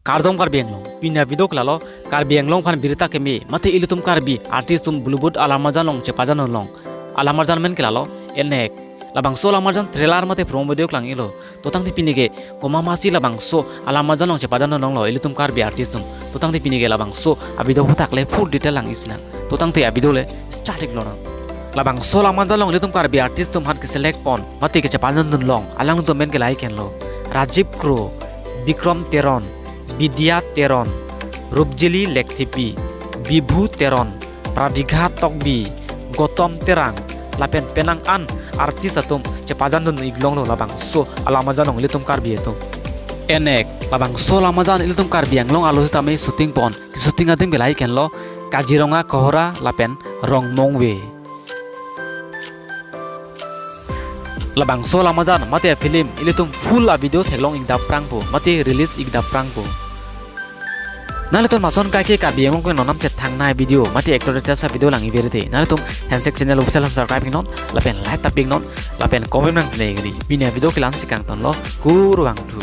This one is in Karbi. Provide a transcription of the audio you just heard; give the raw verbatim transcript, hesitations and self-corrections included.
Kardom Karbi Anglong, pini avideo ke lalo Karbi Anglong aphan birta keme, mate ilitum Karbi artist atum Bollywood alam arjan along chepajan dunlong alam arjan amen ke lalo Enek. Labangso alam arjan trailer mate promo video klang-iklo. To tangte pini ke komat masi labangso alam arjan along chepajan dunlonglo ilitum Karbi artist atum. To tangte pini ke labangso avideo aphuthak le full detail lang-ik sinang. To tangte avideo le start-iklonang. Labangso alam arjan along ilitum Karbi artist atum aphan keselect pon mate kechepajan dunlong alangtum amen ke lahei henlo: Rajiv Kro, Bikram Teron, Bidya Teron, Rupjili Lekthepi, Bibhu Teron, Prabigha Tokbi, Gautam Terang, lapen penang an artist atum chepajan dun-iklonglo labangso alam arjan along ilitum Karbi atum. Enek, labangso alam arjan ilitum Karbi Anglong arlo sitame shooting pon. Keshooting adim ke lahei henlo Kaziranga Kohora lapen Rongmongve. Labangso alam arjan mate film ilitum full avideo theklong-ik dapprangpo mate release-ik dapprangpo. Nanglitum lason kaike Karbi Anglong ke non nam chethangnei video mate actor actress avideo lang-ik verde, nanglitum Handshake channel official aphan subscribe-iknon lapen like tap-iknon lapen comment nangpinekri. Pini avideo ke la-ansi kangtonlo, kurvangthu.